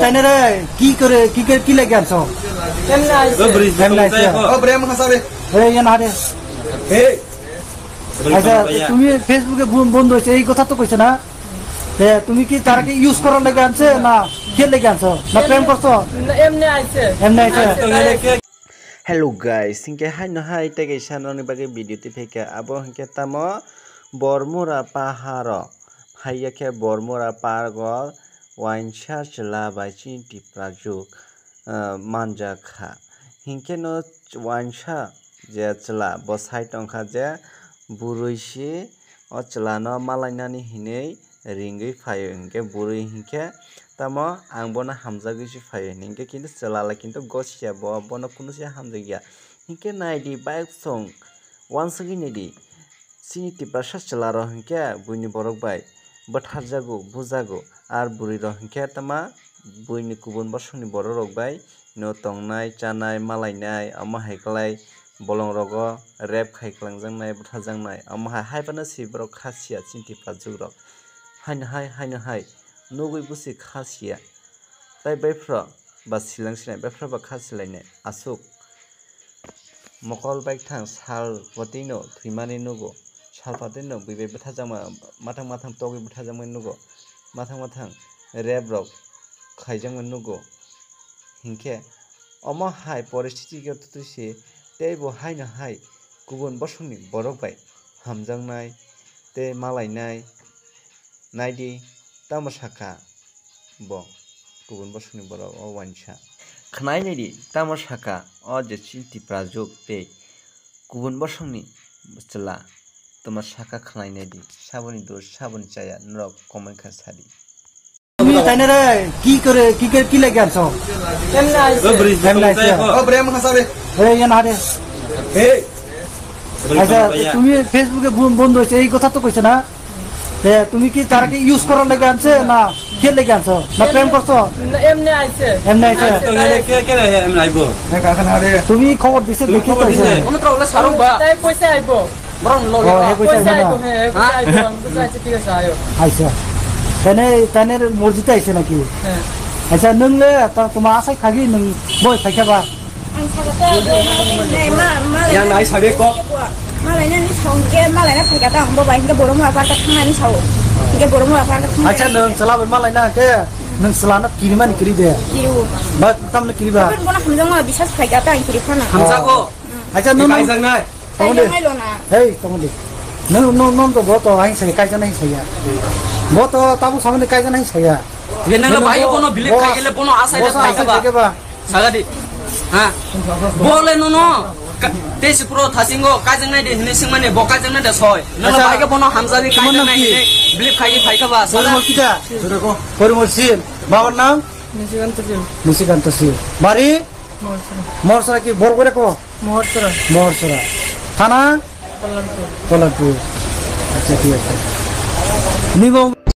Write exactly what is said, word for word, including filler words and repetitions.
তাই না রে, কি করে, কি করে, কি লাগে আনছো? এমনি আইছে। এমনি আইছে। ও, ব্রেম হাসাবে। এই, এ না রে। এই। আচ্ছা, তুমি Facebook-এ বন-, বন্ধ হয়েছে, এই কথা তো কইছে না? এ, তুমি কি তারাকে ইউজ করার লেগে আনছে না কি লেগে আনছো? না প্রেম করছো? না, এমনি আইছে। এমনি আইছে। আইছে, আইছে। Hello guys, hinkhe haino hai tei kaisa nokni bagwi video twi phaikha. Abo hinkhe tamo Bormura paharo. Haiya khe Bormura pargo wainsa chwla bai chini Tipra juk, ah, manjak kha. Hinkhe no wainsa je chwla bo sai tongkha je bwrwi si o chwla no malainani hinwi ringwi phaio hinkhe bwrwi hinkhe tamo ang bono hamjagwi se phaio hinkhe kintu chwla lai kintu gosia bo, bono kunu se hamjakya hinkhe naidi bayok song wansugwi naidi. Chini Tiprasa chwlarok hinkhe buini borok bai bwtharjago, bujago, ar bwrwirok hinkhe tama buini kubun bosongni bororok bai no tongnai, chanai, malainai, omo hai kwlai bolongrogo rape khai kwlangjaknai, bwtharjaknai, omo hai, hai phano se borok kha siya chini Tipra jugrok. Haino hai, haino hai, nugwi busi kha siya. Tai baiphra ba silang sinai, baiphra ba kha silainai, aswk. Mokol baithang sal phatino thwimani nugo, sal phatino bui bai bwtharjakma, mathang mathang togwi bwtharjakmani nugo, mathang mathang rep rok khaijakmani nugo. Hinkhe omo hai poristiti o twtwi se tei bo haino hai kubun bosongni borok bai hamjaknai tei malainai. Naidi, tamo saka bo kubun bosongni borok o wainsa. Khwnai naidi, tamo saka o je chini Tipra juk tei kubun bosongni chwla. Tamo saka khwnai naidi, saboni dos, saboni chaya, norok comment kha sadi. তুমি তাই না রে, কি করে, কি করে, কি লাগে আনছো? এমনি আইছে। এমনি আইছে। ও, ব্রেম হাসাবে। এই, এ না রে। এই। আচ্ছা, তুমি Facebook-এ বন-, বন্ধ হয়েছে, এই কথা তো কইছে না? এ, তুমি কি তারাকে ইউজ করার লেগে আনছে না কি লেগে আনছো? না প্রেম করছো? না, এমনি আইছে। এমনি আইছে। কে, কে, কে, এমনি আইবো? তুমি খবর দিছে, দেখি তো খবর দিছে। এসে। কোনো তো ওগুলো সারুক বা। তাই পয়সা আইবো। বরং লগে ও, বা। হে পয়সা পয়সা আইবো, আইবো। হ্যাঁ, হে পয়সা হ্যাঁ? আইবো, ঠিক আছে, আইবো। আচ্ছা। তাহলে, তাহলে মসজিদে আইছে নাকি? হ্যাঁ। আচ্ছা, নংলে, তা তোমার আশায় থাকি, নং বই থাকি বা? Ang sakata, ma, ma, Yang nai sabe kok. Malai na ni song ke, malai na phaikata, ang bo bai hingke borok ma parka thangna ni sao. Hingke borok ma parka thangna. Acha, nwng chwla bai malai na ke, nwng chwla no kiri mani kiri de. Kiri o. Ba, tam no kiri ba. Bono hamjak ma bisas phaikata, ang kiri phano. Hamjago. Acha, nwng kaijak nai. Tamo de. Kaijak nai lo na. Hei, tamo de. Nwng, nwng, nwng to bo to ang saya kaijak nai saya. Bo to tabu samani kaijak nai saya. Ye nang bai bono bilip khai gele bono asai de phaikaba. Sagadi. Ha. Bole no no. Te si pro thasingo kaijaknai de hini singmani bo kaijaknai de soi. No no bai ke bono hamjari kaijaknai de bilip khai khai kaba. Porimor kita? Porimor Sil. Babar nang? Nisikanta Sil. Nisikanta Sil. Bari? Morsora. Morsora ki bor bore ko? Morsora. Morsora. Thana? Palanpur. Palanpur. Acha, thik ase. Nibo